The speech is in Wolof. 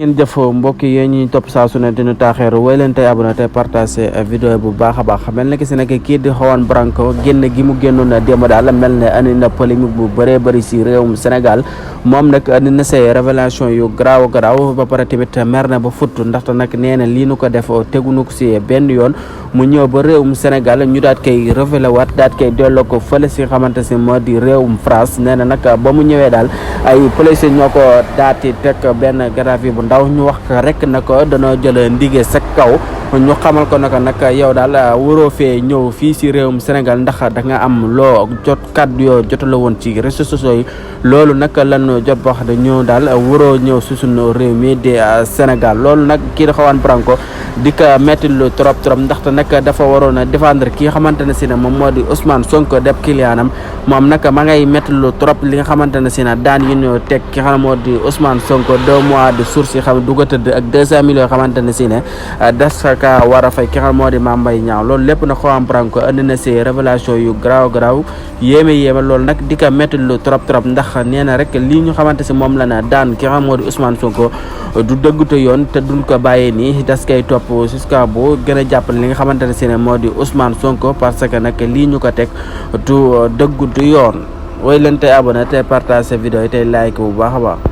ngeen jëf mbokk yi ñuy topp saa su ne dinu taaxeeru way leen tey abonné tey partagé vidéo bu baax a baax mel na ki si nekk kii di Juan Branco génn gi mu génnoon démb daal mel ne andi na polémique bu bëree bëri si réewum Sénégal moom nag andi na say révélation yu garaaw ba pare tamit mer na ba futt ndaxte nag nee na lii nu ko def tegunu ko si benn yoon mu ñëw ba réewum Sénégal ñu daat koy révélé waat daat koy delloo ko fële si xamante si moo di réewum France nee na nag ba mu ñëwee daal ay policiers ñoo ko daati teg benn grave bu ndaw ñu wax rek na ko danoo jël ndige sa kaw ñu xamal ko naka nag yow daal waroo fee ñëw fii si réewum Sénégal ndax da nga am loo jot kàddu yoo jotala woon ci réseaux sociaux yi loolu nag lan jot wax de ñëw daal waroo ñëw si sunu réew mi di Sénégal loolu nag kii di Juan Branco di ko metti lu trop ndaxte nag dafa waroon a défendre ki nga xamante ne si ne moom moo di Ousmane Sonko deb kiliyaanam moom nag ma ngay metti lu trop li nga xamante ne si ne daan yi ñu teg ki xam ne moo di Ousmane Sonko 2 mois de sursis yi xam du ko tëdd ak 200 millions yoo xamante ne si ne des ka war a fay ki xam moo di Mame Mbaye Niang loolu lépp nag Juan Branco andi na si révélation yu garaaw yéeme loolu nag di ko metti lu trop ndax nee na rek lii ñu xamante si moom la na daan ki xam moo di Ousmane Sonko du dëgg te yoon te duñ ko bàyyee nii das koy topp jusqu'à bu gën a jàppale li nga xamante ne si ne moo di Ousmane Sonko parce que nag lii ñu ko teg du dëgg du yoon way leen tey abonné tey partage vidéo yi tey like bu baax a baax